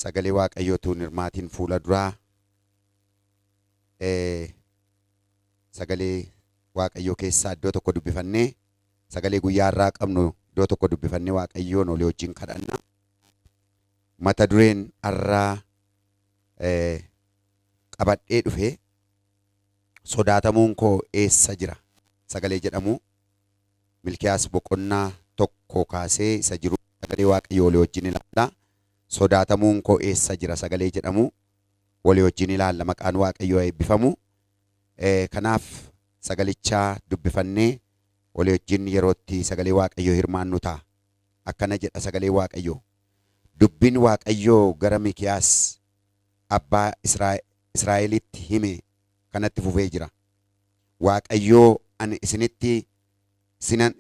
Sagalee Waaqayyootu hin hirmaatiin fuula duraa sagalee Waaqayyoo keessaa iddoo tokko dubbifannee sagalee guyyaa har'aa qabnu iddoo tokko dubbifannee Waaqayyoon olii wajjin kadhanna. Mata dureen har'aa qabadhee dhufe sodaatamuun koo eessa jira sagalee jedhamu Milkiyaas boqonnaa 1 kaasee isa jiru sagalee Waaqayyoo walii wajjin ilaalla. Sodaatamuun koo eessa jira sagalee jedhamu walii wajjin ilaalla. Maqaan Waaqayyoo haa eebbifamu. Kanaaf sagalicha dubbifannee walii wajjin yerootti sagalee Waaqayyoo hirmaannu ta'a. Akkana jedha sagalee Waaqayyoo. Dubbiin Waaqayyoo gara Mikiyaas abbaa Israa'elitti hime kanatti fufee jira. Waaqayyoo ani isinitti isinan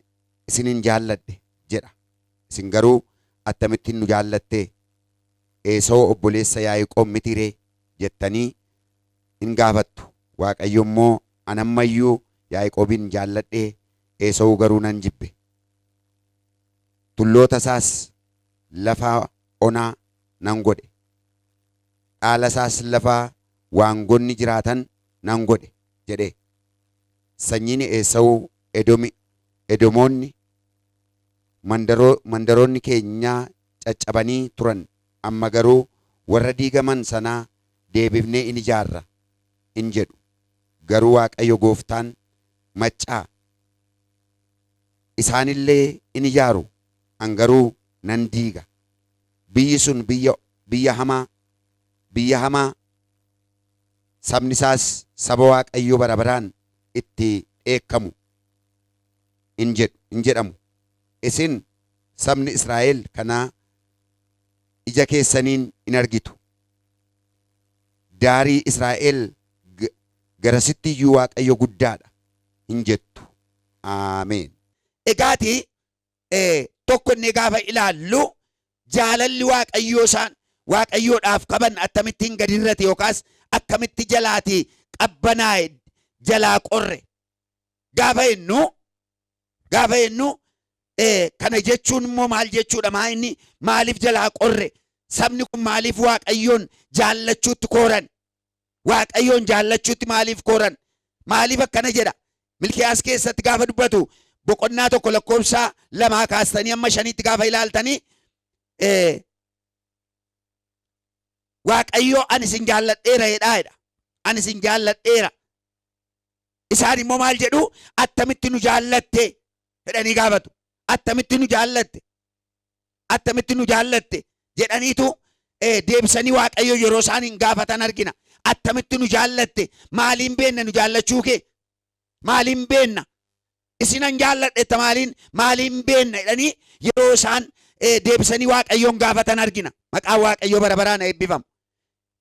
isinin jaalladhe jedha. Isin garuu attamittiin nu jaallatte? Eesawu obboleessa Yaa'iqoob mitii ree? jettanii in gaafattu. Waaqayyo immoo, Ani amma iyyuu Yaa'iqoobin jaalladhe, Eesawu garuu nan jibbe. Tulloota isaas lafa onaa nan godhe, dhaala isaas lafa waangonni jiraatan nan godhe jedhe. Sanyiin Eesawu Edomi, Edomoonni, mandaroo, mandaroonni keenya caccabanii turan, amma garuu warra diigaman sana deebifnee in ijaarra in jedhu. Garuu Waaqayyo gooftaan maccaa, Isaan illee in ijaaru, an garuu nan diiga. Biyyi sun biyya, biyya hamaa, biyya hamaa, sabni isaas saba Waaqayyo bara baraan itti dheekkamu in jedhu, in jedhamu. Isin sabni Israa'el kana ija keessaniin in argitu. Daarii Israa'el garasitti iyyuu Waaqayyo guddaa dha hin jettu. Ameen. Egaati tokko inni gaafa ilaallu jaalalli Waaqayyoo isaan Waaqayyoodhaaf qaban akkamittiin gadi hir'ate yookaas akkamitti jalaati qabbanaa'e jalaa qorre gaafa jennu kana jechuun immoo maal jechuudha? Maa inni maaliif jalaa qorre? Sabni kun maaliif Waaqayyoon jaallachuutti kooran? Waaqayyoon jaallachuutti maaliif kooran? Maaliif akkana jedha? Milkiyaas keessatti gaafa dubbatu boqonnaa 1 lakkoofsa 2 kaastanii amma 5tti gaafa ilaaltanii, Waaqayyoo ani isin jaalladheera jedhaa jedha. Ani isin jaalladheera. Isaan immoo maal jedhu? Attamitti nu jaallatte jedhanii gaafatu. Attamitti nu jaallatte? Attamitti nu jaallatte jedhaniitu deebisanii Waaqayyo yeroo isaan hin gaafatan argina. Attamitti nu jaallatte? Maaliin beenna nu jaallachuu kee? Maaliin beenna? Isinan jaalladhetta maaliin beenna jedhanii yeroo isaan deebisanii Waaqayyoon gaafatan argina. Maqaan Waaqayyoo bara baraan eebbifamu.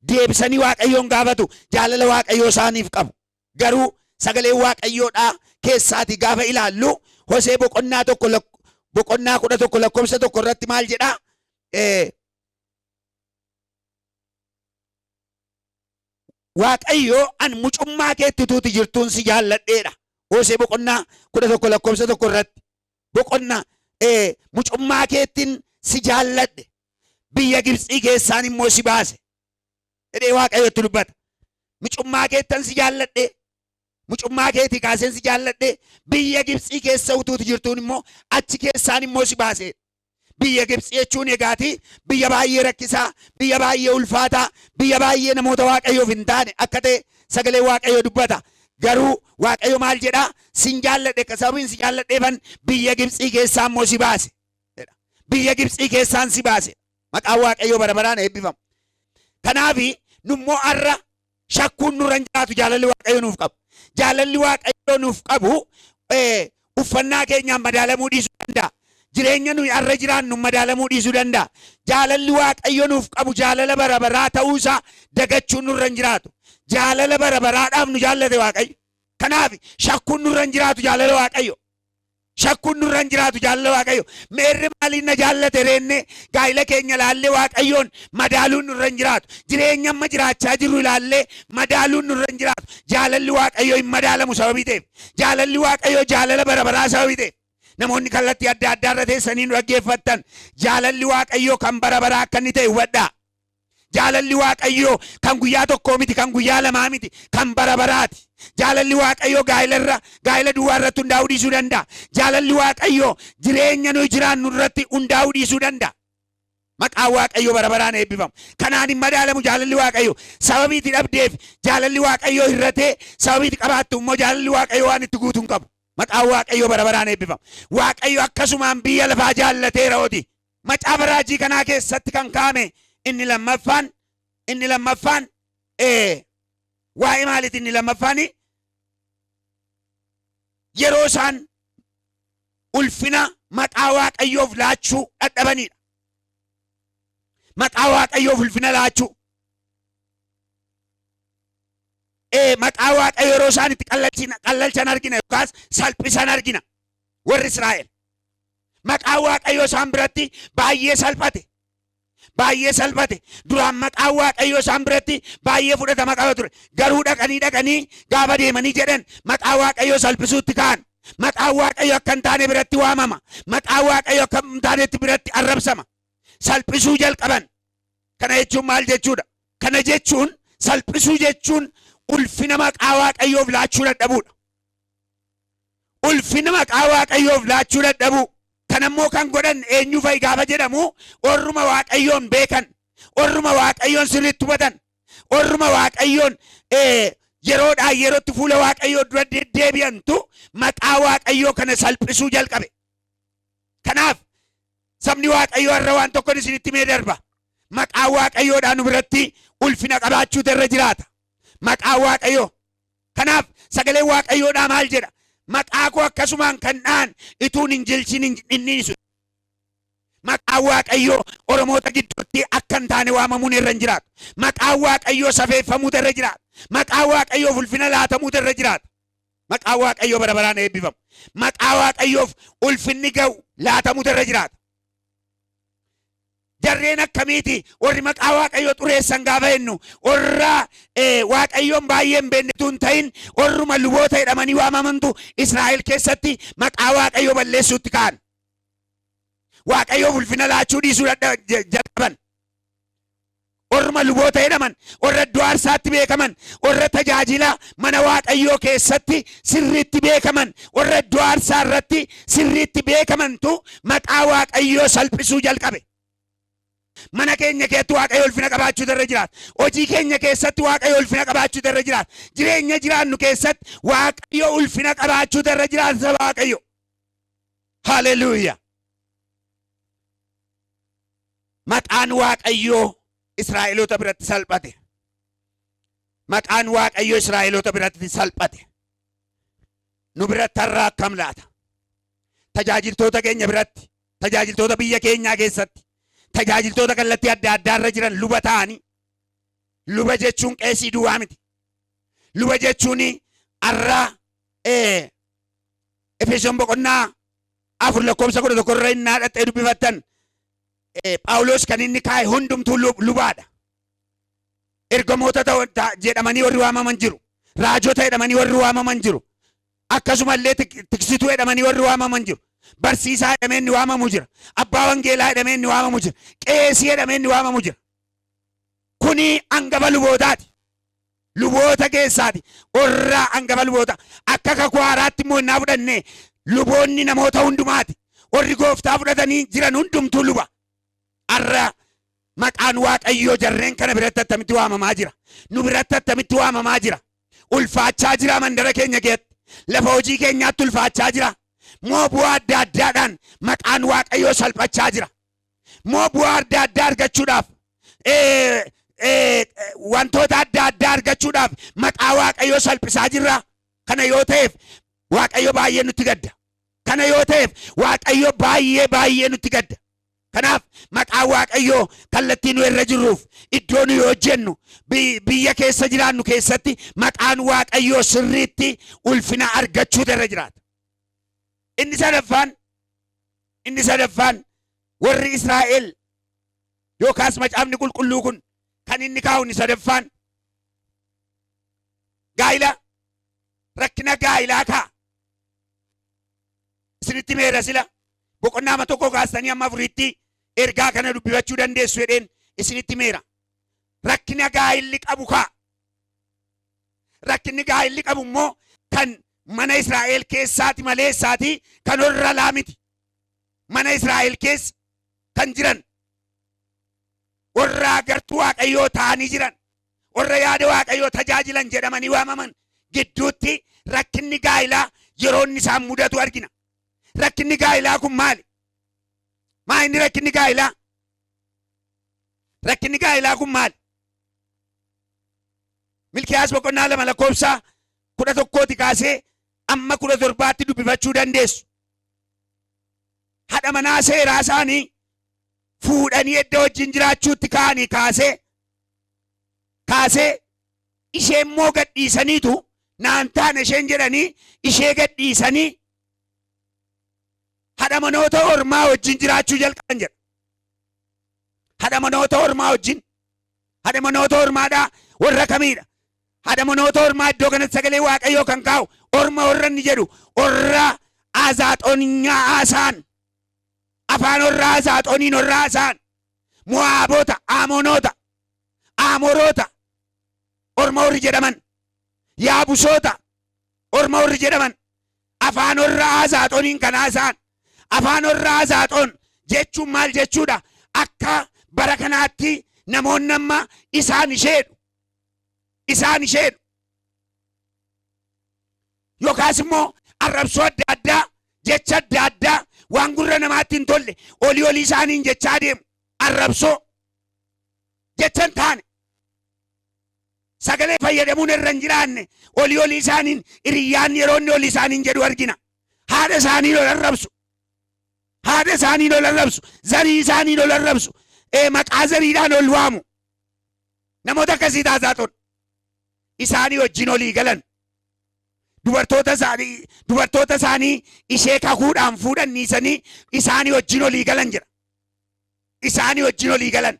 Deebisanii Waaqayyoon gaafatu, jaalala Waaqayyoo isaaniif qabu. Garuu sagaleen Waaqayyoodhaa keessaati gaafa ilaallu Hosee boqonnaa 1 boqonnaa 11 lakkoofsa 1 irratti maal jedhaa? Waaqayyo an mucummaa keetti tuuti jirtuun si jaalladheedha. Hosee boqonnaa 11 lakkoofsa 1 irratti. Boqonnaa mucummaa keettiin si jaalladhe. Biyya Gibxii keessaan immoo si baase. Jedhee Waaqayyotti dubbata. Mucummaa keettan si jaalladhe. Mucummaa keetii kaaseen si jaalladhe. Biyya Gibxii keessa utuuti jirtuun immoo achi keessaan immoo si baase. Biyya Gibxii jechuun egaati biyya baay'ee rakkisaa, biyya baay'ee ulfaataa, biyya baay'ee namoota Waaqayyoof hin taane akka ta'e sagalee Waaqayyoo dubbata. Garuu Waaqayyo maal jedhaa? Sin jaalladhe, akka sababiin si jaalladheefan biyya Gibxii keessaa immoo si baase. Jedha. Biyya Gibxii keessaan si baase. Maqaan Waaqayyoo bara baraan eebbifamu. Kanaaf nummoo har'a shakkuun nurra hin jiraatu jaalalli Waaqayyo nuuf qabu. Jaalalli Waaqayyo nuuf qabu uffannaa keenyaan madaalamuu dhiisuu danda'a. Jireenya nuyi har'a jiraannu madaalamuu dhiisuu danda'a. Jaalalli Waaqayyo nuuf qabu jaalala bara baraa ta'uu isaa dagachuun nurra hin jiraatu. Jaalala bara baraadhaaf nu jaallate Waaqayyo. Kanaaf shakkuun nurra hin jiraatu jaalala Waaqayyo. Shakkuun nurra hin jiraatu jaalala Waaqayyo. Meerri maaliin na jaallate reenne gaa'ila keenya ilaallee Waaqayyoon madaaluun nurra hin jiraatu. Jireenya amma jiraachaa jirru ilaallee madaaluun nurra hin jiraatu. Jaalalli Waaqayyoo hin madaalamu sababii ta'eef. Jaalalli Waaqayyoo jaalala bara baraa sababii ta'eef. Namoonni kallattii adda addaa irra teessanii nu dhaggeeffattan jaalalli Waaqayyoo kan bara baraa akka inni ta'e hubadhaa. Jaalalli Waaqayyoo kan guyyaa tokkoo miti, kan guyyaa lamaa miti, kan bara baraati. Jaalalli Waaqayyoo gaa'ela irra, gaa'ela duwwaa irratti hundaa'uu dhiisuu danda'a. Jaalalli Waaqayyoo jireenya nuyi jiraannu irratti hundaa'uu dhiisuu danda'a. Maqaan Waaqayyoo bara baraan eebbifamu. Kanaan hin madaalamu jaalalli Waaqayyoo. Sababii itti dhabdeef jaalalli Waaqayyoo hir'atee, sababii itti qabaattu immoo jaalalli Waaqayyoo waan itti guutuu hin qabu. Maqaan Waaqayyoo bara baraan eebbifamu. Waaqayyo akkasumaan biyya lafaa jaallateera oti. Macaafa raajii kanaa keessatti kan kaa'ame inni lammaffaan waa'ee maaliiti inni lammaffaan? Yeroo isaan ulfina maqaa Waaqayyoof laachuu dadhabanidha. Maqaa Waaqayyoof ulfina laachuu. Maqaa Waaqayyoo yeroo isaan itti qallalchan argina yookaas salphisan argina warri Israa'el. Maqaa Waaqayyoo isaan biratti baay'ee salphate. Baay'ee salphate. Duraan maqaa Waaqayyoo isaan biratti baay'ee fudhatama qaba ture. Garuu dhaqanii dhaqanii gaafa deemanii jedhan maqaa Waaqayyoo salphisuutti ka'an. Maqaa Waaqayyoo akka hin taane biratti waamama. Maqaa Waaqayyoo akka hin taanetti biratti arrabsama. Salphisuu jalqaban. Kana jechuun maal jechuudha? Kana jechuun, salphisuu jechuun ulfina maqaa Waaqayyoof laachuu dadhabuudha. Ulfina maqaa Waaqayyoof laachuu dadhabuu. Kanammoo kan godhan eenyu fa'i gaafa jedhamu, orruma Waaqayyoon beekan, orruma Waaqayyoon sirriitti hubatan, orruma Waaqayyoon yeroodhaa yerootti fuula Waaqayyoo dura deddeebi'antu maqaa Waaqayyoo kana salphisuu jalqabe. Kanaaf sabni Waaqayyoo har'a waan tokkoon isinitti mee darba. Maqaa Waaqayyoodhaan nu biratti ulfina qabaachuutu irra jiraata. Maqaa Waaqayyoo. Kanaaf sagaleen Waaqayyoodhaa maal jedha? Maqaa koo akkasumaan kan dha'an ituun hin jilchin hin dhiisu. Maqaa Waaqayyoo Oromoota gidduutti akka hin taane waamamuun irra hin jiraatu. Maqaa Waaqayyoo safeeffamuutu irra jiraata. Maqaa Waaqayyoof ulfina laatamuutu irra jiraata. Maqaa Waaqayyoo bara baraan eebbifamu. Maqaa Waaqayyoof ulfinni ga'u laatamuutu irra jiraata. Jarreen akkamiiti warri maqaa Waaqayyoo xureessan gaafa jennu, warra Waaqayyoon baay'ee hin beeknetu hin ta'in, warruma luboota jedhamanii waamamantu Israa'el keessatti maqaa Waaqayyoo balleessuutti ka'an. Waaqayyoof ulfina laachuu dhiisuu jalqaban. Orma luboota jedhaman, warra iddoo aarsaatti beekaman, warra tajaajila mana Waaqayyoo keessatti sirriitti beekaman, warra iddoo aarsaa irratti sirriitti beekamantu maqaa Waaqayyoo salphisuu jalqabe. Mana keenya keessatti Waaqayyo ulfina qabaachuu irra jiraata. Hojii keenya keessatti Waaqayyo ulfina qabaachuu irra jiraata. Jireenya jiraannu keessatti Waaqayyo ulfina qabaachuu irra jiraata, saba Waaqayyo. Haleluuyaa. Maqaan Waaqayyoo Israa'eloota biratti salphate. Maqaan Waaqayyoo Israa'eloota biratti salphate. Nu biratti har'a akkam laata? Tajaajiltoota keenya biratti, tajaajiltoota biyya keenyaa keessatti, tajaajiltoota kallattii adda addaa irra jiran, luba ta'anii, luba jechuun qeesii duwwaa miti. Luba jechuun har'a Efesoon boqonnaa 4 lakkoofsa 11 irra innaa dhaxxee dubbifattan, Phaawulos kan inni kaa'e hundumtuu lubaadha. Ergamoota jedhamanii warri waamaman jiru. Raajota jedhamanii warri waamaman jiru. Akkasumallee tiksituu jedhamanii warri waamaman jiru. Barsiisaa jedhamee inni waamamu jira. Abbaa wangeelaa jedhamee inni waamamu jira. Qeesii jedhamee inni waamamu jira. Kuni hangafa lubootaati. Luboota keessaati. Warra hangafa luboota. Akka kakuu haaraatti immoo innaa fudhanne, luboonni namoota hundumaati. Warri Gooftaa fudhatanii jiran hundumtuu luba. Har'a maqaan Waaqayyoo jarreen kana biratti attamitti waamamaa jira? Nu biratti attamitti waamamaa jira? Ulfaachaa jira mandara keenya keessatti. Lafa hojii keenyaatti ulfaachaa jira. Moo bu'aa adda addaadhaan maqaan Waaqayyoo salphachaa jira? Moo bu'aa adda addaa argachuudhaaf, wantoota adda addaa argachuudhaaf maqaa Waaqayyoo salphisaa jirra? Kana yoo ta'eef Waaqayyo baay'ee nutti gadda. Kana yoo ta'eef Waaqayyo baay'ee baay'ee nutti gadda. Kanaaf maqaa Waaqayyoo kallattii nu irra jirruuf, iddoo nu hojjennu, biyya keessa jiraannu keessatti maqaan Waaqayyoo sirriitti ulfina argachuutu irra jiraata. Inni sadaffaan warri Israa'el yookaas macaafni qulqulluu kun kan inni kaa'u inni sadaffaan gaa'ila, rakkina gaa'ilaa kaa'a. Isinitti meera, sila boqonnaa amma tokko kaastanii amma afuriitti ergaa kana dubbifachuu dandeessu jedheen isinitti meera. Rakkina gaa'illi qabu kaa. Rakkinni gaa'illi qabu immoo kan mana Israa'el keessaati maleessaati kan warra alaa miti. Mana Israa'el keessa kan jiran warra gartuu Waaqayyoo ta'anii jiran, warra yaada Waaqayyoo tajaajilan jedhamanii waamaman gidduutti rakkinni gaa'ilaa yeroo inni isaan mudatu argina. Rakkinni gaa'ilaa kun maali? Maa inni rakkinni gaa'ilaa? Rakkinni gaa'ilaa kun maali? Milkiyaas boqonnaa 2 lakkoofsa 11ti kaasee amma 17tti dubbifachuu dandeessu. Haadha manaa seeraa isaanii fuudhanii edda wajjin jiraachuutti ka'anii kaasee ishee immoo gadhiisaniitu naan taane isheen jedhanii ishee gadhiisanii haadha manoota ormaa wajjin jiraachuu jalqaban jedha. Haadha manoota ormaa wajjin. Haadha manoota ormaadhaa warra kamiidha? Haadha manoota ormaa iddoo kanatti sagalee Waaqayyoo kan kaa'u orma warra inni jedhu warra Azaaxoonyaa haasa'an, afaan warra Azaaxooniin warra haasa'an, Mo'aabota, Amoonota, Amoroota, orma warri jedhaman, Yaabusoota, orma warri jedhaman, afaan warra Azaaxooniin kan haasa'an. Afaan warra Azaaxoon jechuun maal jechuudha? Akka bara kanaatti namoonni amma isaan isheedhu. Isaan isheedhu. Yookaas immoo arrabsoo adda addaa, jecha adda addaa waan gurra namaatti hin tolle olii olii isaaniin jechaa deemu. Arrabsoo jecha hin taane, sagalee fayyadamuun irra hin jiraanne olii olii isaaniin hiriyyaan yeroo inni olii isaaniin jedhu argina. Haadha isaanii ol arrabsu. Haadha isaanii ol arrabsu. Zarii isaanii ol arrabsu. Maqaa zariidhaan ol waamu. Namoota akkasii taasaa isaanii wajjin olii galan. Dubartoota isaanii ishee kakuudhaan fuudhan niisanii isaanii wajjin olii galan jedha. Isaanii wajjin olii galan.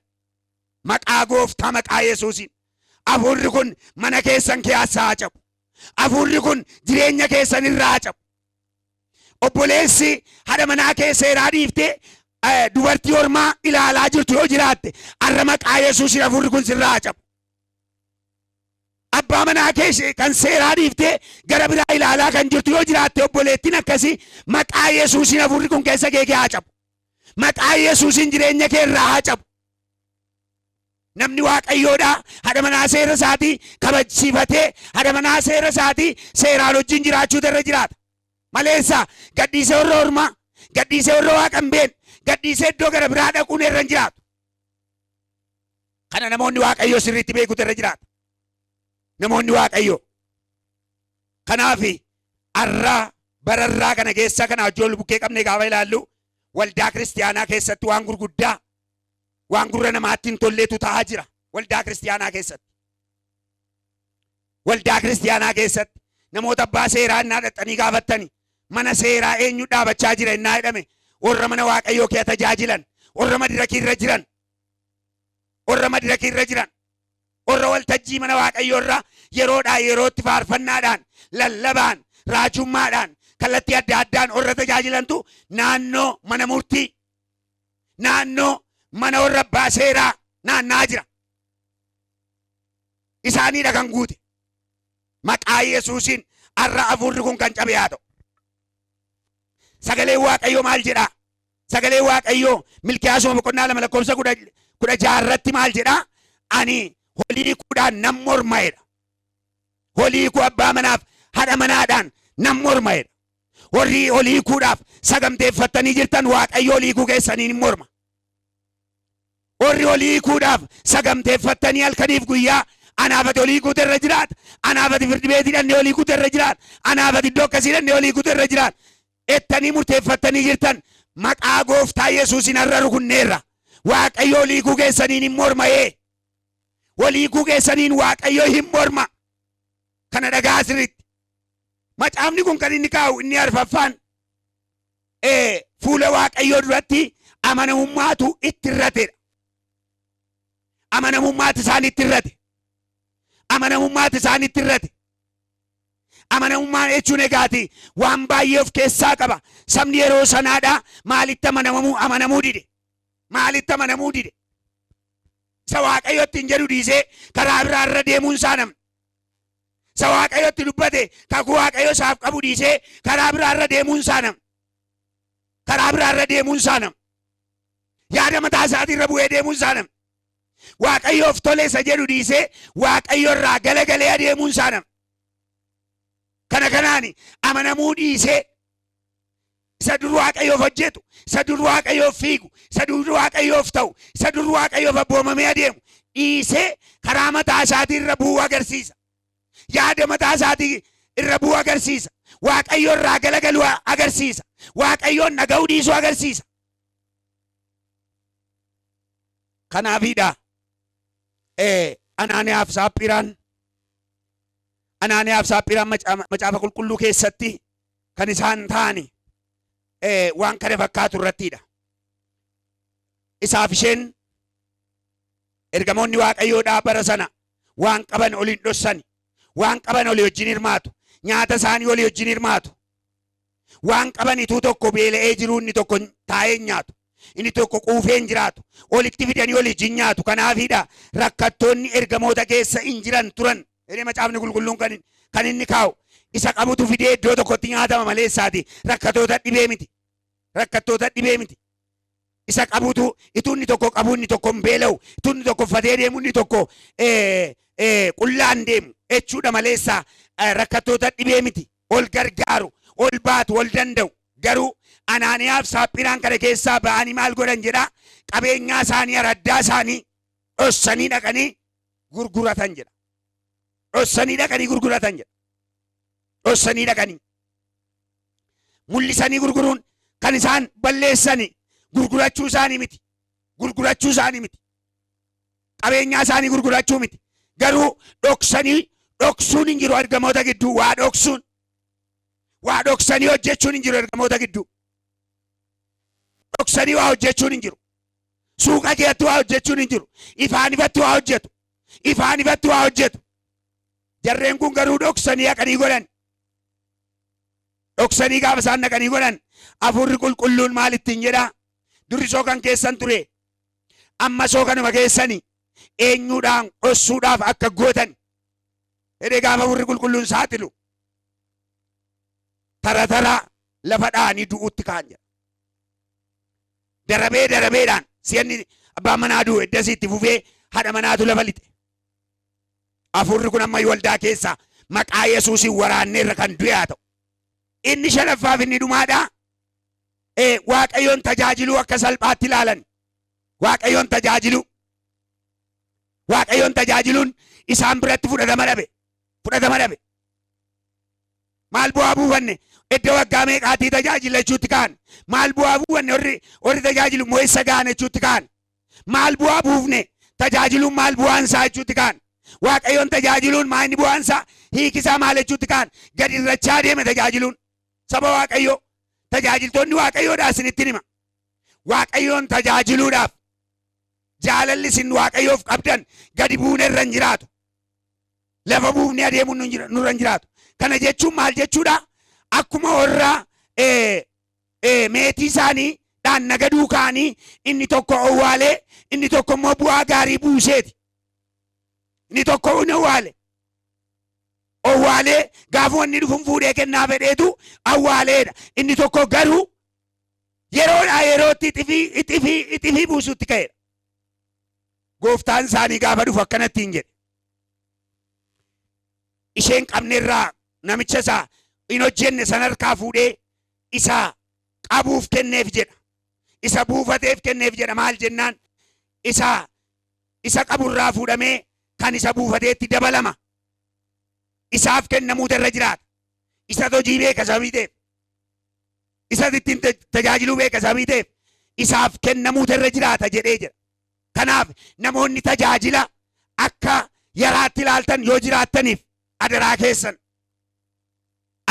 Maqaa Gooftaa, maqaa Yesuusiin. Hafuurri kun mana keessan keessaa haa cabu. Hafuurri kun jireenya keessan irraa haa cabu. Obboleessi haadha manaa kee seeraa dhiiftee dubartii ormaa ilaalaa jirtu yoo jiraatte, har'a maqaa Yesuusiin hafuurri kun sirraa haa cabu. Abbaa manaa kee kan seeraa dhiiftee gara biraa ilaalaa kan jirtu yoo jiraatte, obboleettiin akkasii, maqaa Yesuusiin hafuurri kun keessa kee haa cabu. Maqaa Yesuusiin jireenya kee irraa haa cabu. Namni Waaqayyoodha haadha manaa seera isaatii kabajsiifatee haadha manaa seera isaatii seeraan wajjin jiraachuutu irra jiraata. Maleessa gadhiisee warra ormaa, gadhiisee warra Waaqa hin beekne, gadhiisee iddoo gara biraa dhaquun irra hin jiraatu. Kana namoonni Waaqayyoo sirriitti beekuutu irra jiraata. Namoonni Waaqayyoo. Kanaaf arraa bararraa kana keessa kana ijoollee bukkee qabnee gaafa ilaallu, waldaa kiristiyaanaa keessatti waan gurguddaa, waan gurra namaatti hin tolleetu ta'aa jira waldaa kiristiyaanaa keessatti. Waldaa kiristiyaanaa keessatti namoota abbaa seeraa innaa dhaqxanii gaafattani, mana seeraa eenyu dhaabachaa jira innaa jedhame, warra mana Waaqayyoo kee tajaajilan, warra madirakii irra jiran, warra madirakii irra jiran, warra waltajjii mana Waaqayyoo irra yeroodhaa yerootti faarfannaadhaan, lallabaan, raajummaadhaan, kallattii adda addaan warra tajaajilantu naannoo mana murtii, naannoo mana warra abbaa seeraa naannaa jira. Isaaniidha kan guute. Maqaa Yesuusiin har'a hafuurri kun kan cabe haa ta'u. Sagaleen Waaqayyoo maal jedhaa? Sagalee Waaqayyoo Milkiyaasuma boqonnaa 2 lakkoofsa 16 irratti maal jedhaa? Ani holii kuudhaan nan morma'edha. Holii kuu abbaa manaaf haadha manaadhaan nan morma'edha. Warri holii kuudhaaf saganteeffattanii jirtan, Waaqayyo holii kuu keessaniin hin morma. Warri holii kuudhaaf saganteeffattanii halkaniif guyyaa anaaf ati olii kuutu irra jiraata. Anaaf ati firdi beetii dhannee olii kuutu irra jiraata. Anaaf ati iddoo akkasii dhannee olii kuutu irra jiraata. Ettanii murteeffattanii jirtan, maqaa Gooftaa Yesuusin har'a rukunneerra. Waaqayyo olii kuu keessaniin hin morma'ee. Olii kuu keessaniin Waaqayyo hin morma. Kana dhagaa sirriitti. Macaafni kun kan inni kaa'u inni arfaffaan fuula Waaqayyoo duratti amanamummaatu itti irratedha. Amanamummaatu isaan itti irrate. Amanamummaatu isaan itti irrate. Amanamummaan jechuun egaati waan baay'ee of keessaa qaba. Sabni yeroo sanaadha maalitti amanamuu dide? Maalitti amanamuu dide? Isa Waaqayyotti hin jedhu dhiisee karaa biraa irra deemuun isaa namni. Isa Waaqayyotti dubbate, kakuu Waaqayyo isaaf qabu dhiisee karaa biraa irra deemuun isaa namni. Karaa biraa irra deemuun isaa namni. Yaada mataa isaatii irra bu'ee deemuun isaa namni. Waaqayyoof tole isa jedhu dhiisee Waaqayyo irraa galagalee adeemuun isaa namni. Kana kanaani amanamuu dhiisee isa dur Waaqayyoof hojjetu, isa dur Waaqayyoof fiigu, isa dur Waaqayyoof ta'u, isa dur Waaqayyoof abboomamee adeemu dhiisee karaa mataa isaatii irra bu'uu agarsiisa. Yaada mataa isaatii irra bu'uu agarsiisa. Waaqayyo irraa galagaluu agarsiisa. Waaqayyoon dhaga'uu dhiisuu agarsiisa. Kanaafiidha Anaaniyaaf Saaphiiraan, Anaaniyaaf Saaphiiraan Macaafa Qulqulluu keessatti kan isaan ta'ani waan kana fakkaatu irrattiidha. Isaaf isheen ergamoonni Waaqayyoodhaa bara sana waan qaban oliin dhossani, waan qaban olii wajjin hirmaatu, nyaata isaanii olii wajjin hirmaatu. Waan qaban ituu tokko beela'ee jiruu inni tokko taa'ee hin nyaatu. Inni tokko quufee hin jiraatu. Olitti fidanii olii wajjin nyaatu. Kanaafiidha rakkattoonni ergamoota keessa hin jiran turan. Jedhee Macaafni Qulqulluun kan inni kaa'u. Isa qabutu fidee iddoo tokkotti nyaatama malee isaati. Rakkatoota dhibee miti. Rakkattoota dhibee miti. Isa qabutu ituu inni tokko qabu inni tokko hin beela'u. Ituu inni tokko uffatee deemu inni tokko qullaan deemu jechuudha maleessa rakkattoota dhibee miti. Ol gargaaru, ol baatu, ol danda'u. Garuu Anaaniyaaf Saaphiiraan kana keessaa ba'anii maal godhan jedha? Qabeenyaa isaanii, araddaa isaanii dhossanii dhaqanii gurguratan jedha. Dhossanii dhaqanii gurguratan jedha. Dhossanii dhaqanii. Mul'isanii gurguruun kan isaan balleessani gurgurachuu isaanii miti. Gurgurachuu isaanii miti. Qabeenyaa isaanii gurgurachuu miti. Garuu dhoksanii dhoksuun hin jiru ergamoota gidduu waa dhoksuun. Waa dhoksanii hojjechuun hin jiru ergamoota gidduu. Dhoksanii waa hojjechuun hin jiru. Suuqa keessatti waa hojjechuun hin jiru. Ifaan ifatti waa hojjetu. Ifaan ifatti waa hojjetu. Jarreen kun garuu dhoksanii haqanii godhan. Dhoksanii gaafa isaan dhaqanii godhan, Hafuurri Qulqulluun maal ittiin jedhaa? Durri soo kan keessan ture. Amma soo kanuma keessani eenyuudhaan dhossuudhaaf akka gootan jedhee gaafa Hafuurri Qulqulluun saaxilu, tara tara lafa dha'anii du'uutti ka'an jedha. Darabee darabeedhaan si'anni abbaan manaa du'u eddasii itti fufee haadha manaatu lafa lixe. Hafuurri kun amma waldaa keessa maqaa Yesuusiin waraanneerra, kan du'e haa ta'u. Inni shanaffaaf inni dhumaadha. Waaqayyoon tajaajiluu akka salphaatti ilaalan. Waaqayyoon tajaajiluu. Waaqayyoon tajaajiluun isaan biratti fudhatama dhabe. Fudhatama dhabe. Maal bu'aa buufanne? Iddoo waggaa meeqaatii tajaajila jechuutti ka'an. Maal bu'aa buufanne? Warri tajaajilu immoo eessa ga'an jechuutti ka'an. Maal bu'aa buufne? Tajaajiluun maal bu'aan isaa jechuutti ka'an. Waaqayyoon tajaajiluun maa inni bu'aan isaa, hiikisaa maal jechuutti ka'an. Gadi irrachaa deeme tajaajiluun. Saba Waaqayyoo, tajaajiltoonni Waaqayyoodhaa, isinitti hima. Waaqayyoon tajaajiluudhaaf jaalalli isin Waaqayyoof qabdan gadi buune irra hin jiraatu. Lafa buufnee adeemuun nurra hin jiraatu. Kana jechuun maal jechuudha? Akkuma warra meetii isaanii dhaan nagaduu ka'anii, inni tokko owwaalee, inni tokko immoo bu'aa gaarii buuseeti. Inni tokko inni owwaale. Owwaalee gaafa wanni dhufuun fuudhee kennaa fedheetu awwaaleedha. Inni tokko garuu yeroodhaa yerootti ixifii ixifii ixifii buusuutti ka'eedha. Gooftaan isaanii gaafa dhufu akkanatti hin jedhe. Isheen qabne irraa namicha isaa hin hojjenne sana harkaa fuudhee isa qabuuf kenneef jedha. Isa buufateef kenneef jedha. Maal jennaan, isa qaburraa fuudhamee kan isa buufateetti dabalama. Isaaf kennamuutu irra jiraata. Isatu hojii beeka sababii ta'eef. Isatu ittiin tajaajiluu beeka sababii ta'eef. Isaaf kennamuutu irra jiraata jedhee jira. Kanaaf namoonni tajaajila akka yaraatti ilaaltan yoo jiraattaniif, adaraa keessan.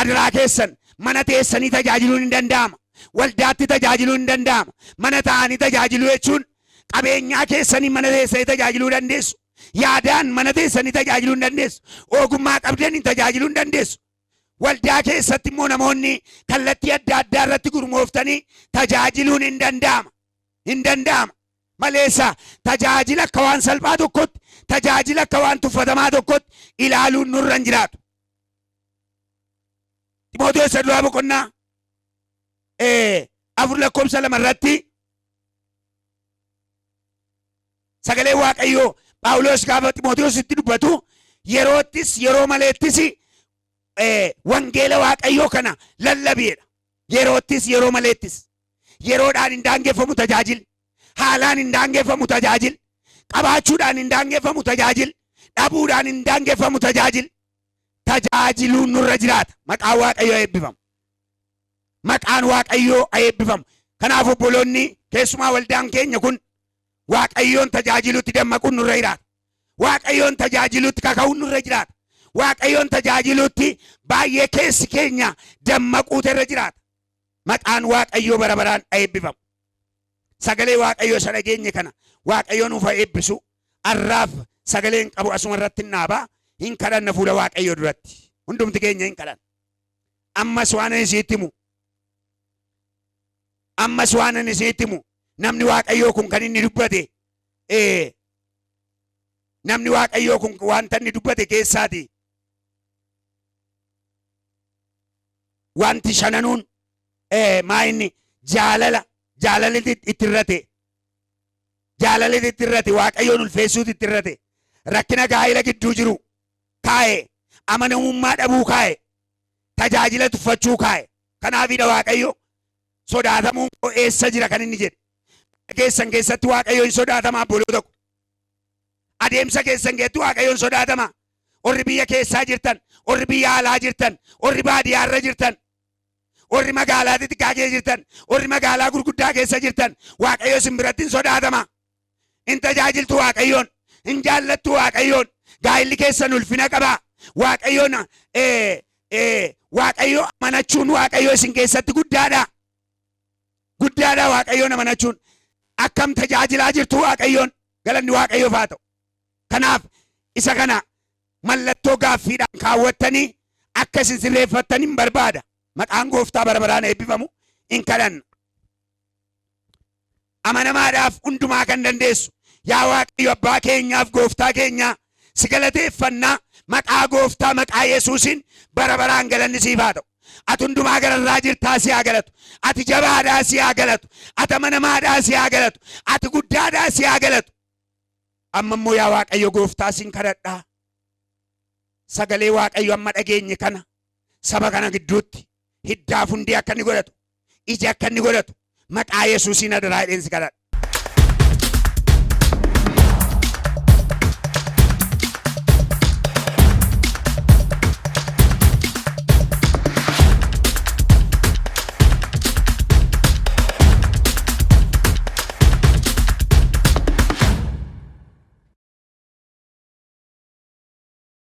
Adaraa keessan, mana teessanii tajaajiluun hin danda'ama. Waldaatti tajaajiluun hin danda'ama. Mana taa'anii tajaajiluu jechuun qabeenyaa keessanii mana teessanii tajaajiluu dandeessu. Yaadaan mana teessanii tajaajiluu hin dandeessu. Ogummaa qabdaniin tajaajiluu hin dandeessu. Waldaa keessatti immoo namoonni kallattii adda addaa irratti gurmooftanii tajaajiluun hin danda'ama. Hin danda'ama. Maleessa tajaajila akka waan salphaa tokkotti, tajaajila akka waan tuffatamaa tokkotti ilaaluun nurra hin jiraatu. Ximootiyoos isa duraa boqonnaa 4 lakkoofsa 2 irratti sagalee Waaqayyoo Phaawulos gaafa Ximootiyoositti dubbatu yeroottis yeroo maleettis wangeela Waaqayyoo kana lallabiidha. Yeroottis yeroo maleettis. Yeroodhaan hin daangeffamu tajaajil. Haalaan hin daangeffamu tajaajil. Qabaachuudhaan hin daangeffamu tajaajil. Dhabuudhaan hin daangeffamu tajaajil. Tajaajiluun nurra jiraata. Maqaan Waaqayyoo eebbifamu. Maqaan Waaqayyoo eebbifamu. Kanaaf obboloonni keessumaa waldaan keenya kun Waaqayyoon tajaajiluutti dammaquun nurra jiraata. Waaqayyoon tajaajiluutti kaka'uun nurra jiraata. Waaqayyoon tajaajiluutti baay'ee keessi keenya dammaquutu irra jiraata. Maqaan Waaqayyoo bara baraan eebbifamu. Sagalee Waaqayyoo isa dhageenye kana Waaqayyoo nuuf haa eebbisu. Arraaf sagaleen qabu asuma irratti hin dhaabaa. Hin kadhanna fuula Waaqayyoo duratti. Hundumti keenya hin kadhanna. Ammas waan ani isinitti himu. Ammas waan ani isinitti himu. Namni Waaqayyoo kun kan inni dubbate namni Waaqayyoo kun wanta inni dubbate keessaati. Wanti shananuun maa inni jaalala jaalalli itti irrate jaalalli itti irrate Waaqayyoon ulfeessuutu itti irrate rakkina gaa'ela gidduu jiru kaa'e amanamummaa dhabuu kaa'e tajaajila tuffachuu kaa'e. Kanaafidha Waaqayyo sodaatamuun koo eessa jira kan inni jedhe. Keessan keessatti Waaqayyo hin sodaatama obboloota ko. Adeemsa keessan keessatti Waaqayyo hin sodaatama. Warri biyya keessaa jirtan, warri biyya alaa jirtan, warri baadiyyaarra jirtan, warri magaalaa xixiqqaa keessa jirtan, warri magaalaa gurguddaa keessa jirtan, Waaqayyo isin biratti hin sodaatama. Hin tajaajiltu Waaqayyoon, hin jaallattu Waaqayyoon, gaa'illi keessan ulfina qaba. Waaqayyoon Waaqayyo amanachuun Waaqayyo isin keessatti guddaadha. Guddaadha Waaqayyoon amanachuun. Akkam tajaajilaa jirtu Waaqayyoon, galanni Waaqayyoof haa ta'u. Kanaaf isa kana mallattoo gaaffiidhaan kaawwattanii akka isin sirreeffattan hin barbaada. Maqaan gooftaa bara baraan eebbifamu hin kadhanna. Amanamaadhaaf hundumaa kan dandeessu yaa Waaqayyo abbaa keenyaaf gooftaa keenyaa si galateeffannaa maqaa gooftaa maqaa Yesuusiin bara baraan galanni siif haa ta'u. Ati hundumaa gararraa jirtaa si haa galatu. Ati jabaadhaa si haa galatu. Ati amanamaadhaa si haa galatu. Ati guddaadhaa si haa galatu. Amma immoo yaa Waaqayyo gooftaa sin kadhadhaa. Sagalee Waaqayyo amma dhageenye kana saba kana gidduutti hiddaaf hundee akka inni godhatu, ija akka inni godhatu maqaa Yesuusiin adaraa jedheen si kadhadha.